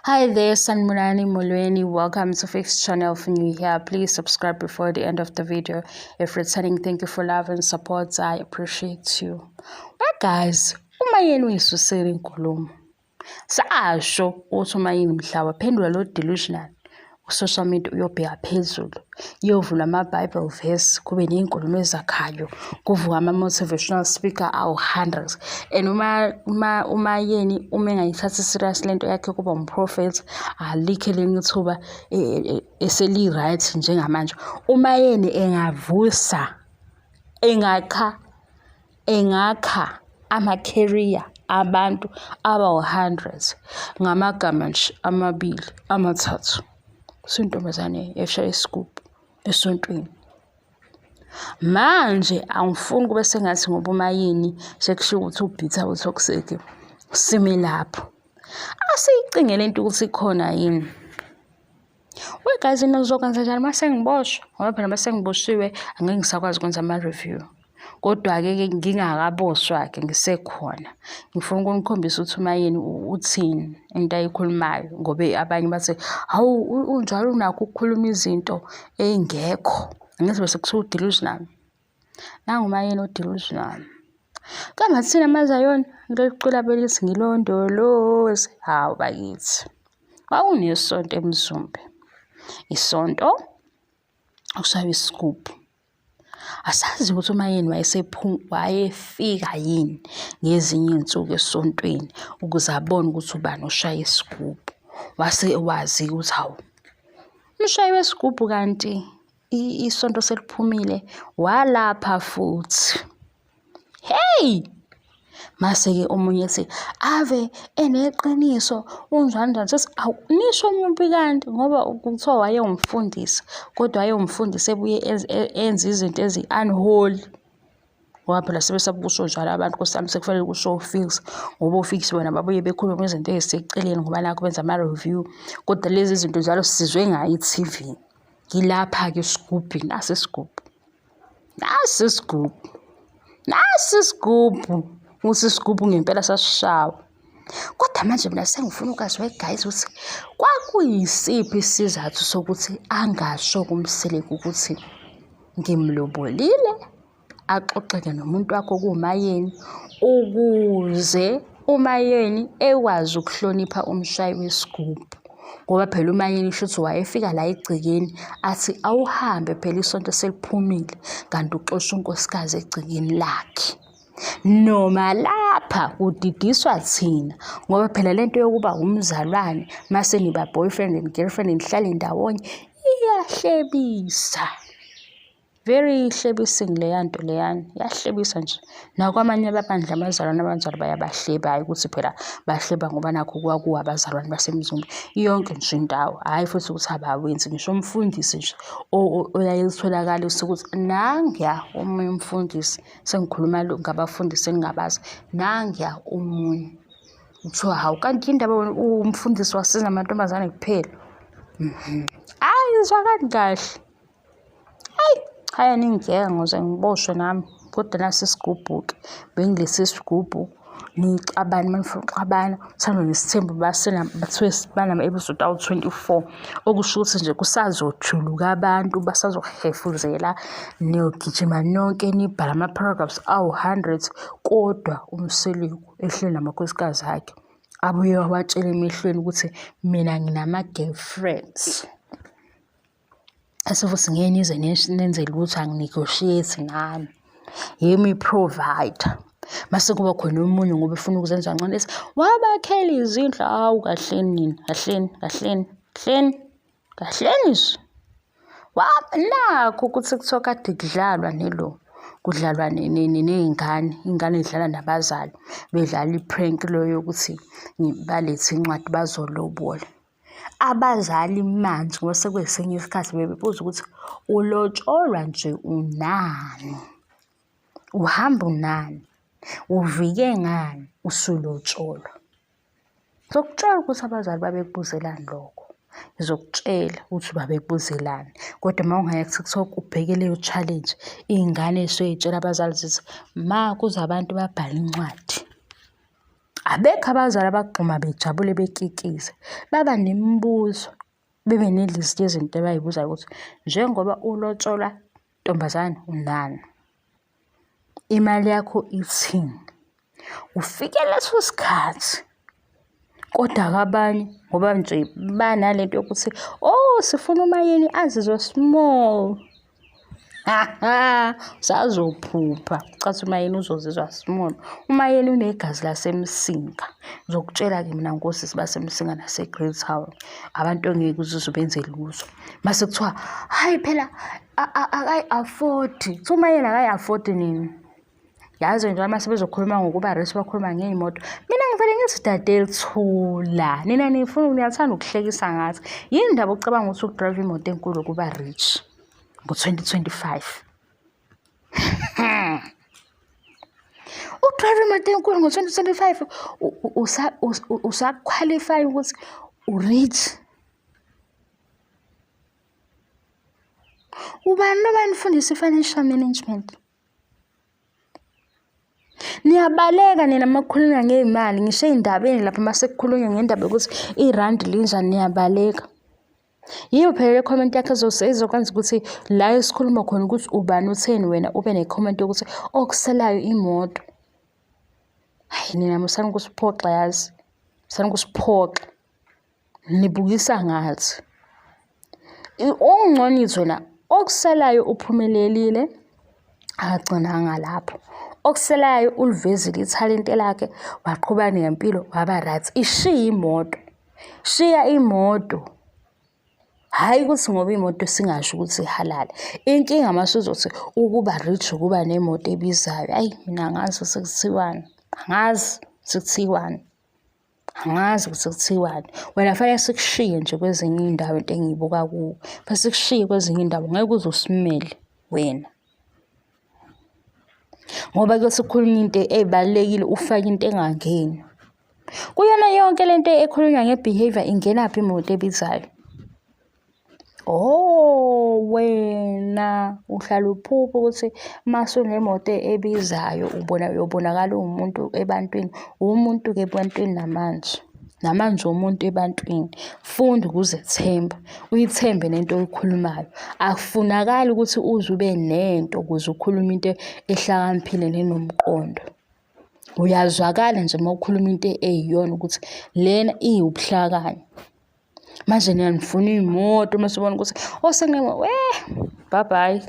Hi there, Sanibonani Molweni. Welcome to Fix Channel. If new here, please subscribe before the end of the video. If returning, thank you for love and support. I appreciate you. Well, guys, uMayeni uyisusile inkulumo. Sasho ukuthi uMayeni mhla waphendula lo delusional ku-social media uyobheka phezulu iyovula ama-bible verse kube ney'nkulumo ezakhayo kuvuka ama-motivational speaker awu-hundreds and uma uma umayeni uma engayithathi serious lento yakhe kuba umprofethi alikho elinye ithuba e, e, e, eseli-right njengamanje umayeni engavusa engakha engakha ama-career abantu abawu-hundreds ngamagama nje amabili amathathu sintombazane eshaya isigubhu esontweni manje angifuni kube sengathi ngoba umayini sekushiwo ukuthi ubhitha u-toxic sime lapho asiyicinge lento ukuthi ikhona yini. We guys nizokwenza njani uma sengiboshwa? Ngoba phela uma sengiboshiwe angeke ngisakwazi ukwenza ama-review. Kodwa-ke ke ngingakaboshwa-ke ngisekhona. Ngifuna ukunikhombisa ukuthi uMayeni uthini into ayikhulumayo ngoba abanye bathi hawu unjalo unakho ukukhuluma izinto ey'ngekho. Angithi bese kuthiwa u-delusional. Nangu uMayeni o-delusional. Kambe thina amaZayoni ngileli cula belithi ngilondoloze. Hawu bakithi. Kwakunesonto eMzumbe. Isonto okushaywa isigubhu. Asazi ukuthi uMayeni wayefika yini ngezinye iy'nsuku esontweni ukuze abone ukuthi ubani oshaya isigubhu. Wase wazi ukuthi hawu, umshayi wesigubhu kanti isonto seliphumile walapha futhi. Hey! Mase-ke omunye ethi ave eneqiniso unjani njani sethi awu nisho muphi kanti ngoba kuthiwa wayewumfundisi kodwa wayewumfundisi ebuye enze izinto ezi-unholy ngoba phela sebesaba ukusho njalo abantu nkosi yami sekufanele kusho ofix ngoba ofix bona babuye bekhulume izinto ey'seceleni ngoba nakho benza ama-review kodwa lezi zinto njalo sizwe ngayo i-T_V. Ngilapha-ke esigubhini nasi isigubhu nasi isigubhu nasi isigubhu ukuthi isigubhu ngempela sasishawa kodwa manje mina sengifuna ukwazi we guys ukuthi kwakuyisiphi isizathu sokuthi angasho kuMseleku ukuthi ngimlobolile axoxeke nomuntu wakhe okuwuMayeni ukuze uMayeni ekwazi ukuhlonipha umshayi wesigubhu. Ngoba phela uMayeni shuthi wayefika la egcekeni athi awuhambe phela isonto seliphumile kanti uxosha unkosikazi egcekeni lakhe. Noma lapha kudidiswa thina ngoba phela lento yokuba umzalwane mase niba boyfriend and girlfriend nihlale ndawonye iyahlebisa. Very hlebising leya nto leyana, iyahlebisa nje. Nakwamanye amabandla abazalwane abanjalo bayabahleba, hhayi ukuthi phela bahleba ngoba nakhu kwakuwa abazalwane baseMzumbe. Yonke nje indawo, hhayi futhi ukuthi abawenzi ngisho umfundisi nje oyaye utholakalise ukuthi nanguya omunye umfundisi, sengikhuluma ngabafundisi engingabazi, nanguya omunye. Kuthiwa hawu kanti yini ndaba umfundisi wasiza amantombazane kuphela. Hhayi izwakali kahle. Hayi, hhayi aningiyeka ngoze ngiboshwe nami kodwa nasi isigubhu-ke bengilesi sigubhu nixabane uma nifuna ukuxabana uthando nesithembu bathiwe banama-episode awu-24 okusho ukuthi nje kusazojuluka abantu basazohefuzela niyogijima nonke nibhale ama-paragraphs awu-hundreds kodwa uMseleku ehleli namakhosikazi akhe abuye wawatshela emehlweni ukuthi mina nginama-girlfriends. Ase futhi ngeke nize nenze lutho angi-negotiate nani. Yimi i-provider. Mase kuba khona omunye ngoba efuna ukuzenza ngcono ethi wabakhela izindlu. Hawu kahleni nina, kahleni, kahleni, kahleni, kahleni nje. Nakhu ku-TikTok kade kudlalwa nelo, kudlalwa ney'ngane, iy'ngane zidlala nabazali bedlala i-prank lo yokuthi balethe incwadi bazolobola. Abazali manje ngoba sekwesinye isikhathi bebebuza ukuthi ulotsholwa nje unani? Uhamba unani? Uvike ngani usulotsholwa? Ngizokutshela ukuthi abazali babekubuzelani lokho. Ngizokutshela ukuthi babekubuzelani. Kodwa uma ungaya ku-TikTok ubheke leyo challenge, iy'ngane ey'suke y'tshela abazali zithi, ma kuze abantu babhale incwadi. Abekho abazali abagxuma bejabule bekikize. Baba nemibuzo, bebe ne-list yezinto abayibuzayo ukuthi njengoba ulotsholwa ntombazane unani? Imali yakho ithini? Ufike leso sikhathi kodwa-ke abanye ngoba nje banalento yokuthi oh sifuna umayeni azizwe small. Usazophupha cathi umayeni uzozizwa small. Umayeni unegazi laseMsinga. Ngizokutshela-ke mina ngosisi baseMsinga nase-Greytown. Abantu ongeke uze ubenze lutho. Mase kuthiwa hhayi phela akayi-afford-i. Kuthiwa umayeni akayi-afford-i nini? Yazi nje uma sebezokhuluma ngokuba rich bakhuluma ngey'moto. Mina ngivele ngithi dadeli thula. Nina nifuna niyathanda ukuhlekisa ngathi. Yini ndaba ucabanga ukuthi ukudrayiva imoto enkulu ukuba rich ngo-2025? Ukudrayiva imoto enkulu ngo-2025 usakhwalifaya ukuthi u-rich? Ubani lo banifundisa i-financial management? Niyabaleka nina uma kukhulunywa ngey'mali, ngisho ey'ndabeni lapha uma sekukhulunywa ngendaba yokuthi irandi linjani niyabaleka. Yiyo phela le comment yakho ezokwenza ukuthi la esikhuluma khona ukuthi ubani utheni wena ube ne-comment yokuthi okusalayo imoto. Hhayi nina musani ukusiphoxa yazi, musani ukusiphoxa. Nibukisa ngathi. Okungcono izwe la, okusalayo uphumelelile akagcinanga lapho. Okusalayo ulivezile ithalente lakhe waqhubeka nempilo waba right. Ishiye imoto, shiya imoto. Hhayi ukuthi ngoba imoto singasho ukuthi ihalali. Inkinga masuzothi ukuba rich ukuba nemoto ebizayo. Ayi mina angazi ukuthi kuthiwani, angazi ukuthi kuthiwani. Angazi ukuthi kuthiwani. Wena fanele sikushiye nje kwezinye iy'ndawo into engiyibuka kuwe. Fanele sikushiye kwezinye iy'ndawo ngeke uze usimele wena. Ngoba kuyothi kukhulunywa into ey'balulekile ufake into engangeni. Kuyona yonke le nto ekhulunywa nge-behaviour ingenaphi imoto ebizayo? Oh, wena uhlala uphupha ukuthi mase unemoto ebizayo ubona uyobonakala uwumuntu ebantwini. Uwumuntu-ke ebantwini namanje. Namanje uwumuntu ebantwini. Funda ukuzethemba, uyithembe nento oyikhulumayo. Akufunakali ukuthi uze ube nento ukuze ukhulume into ehlakaniphile nenomqondo. Uyazwakala nje uma ukhuluma into eyiyona ukuthi lena iwubuhlakani. Manje nina nifuna iy'moto uma sibona ukuthi oh we bye bye.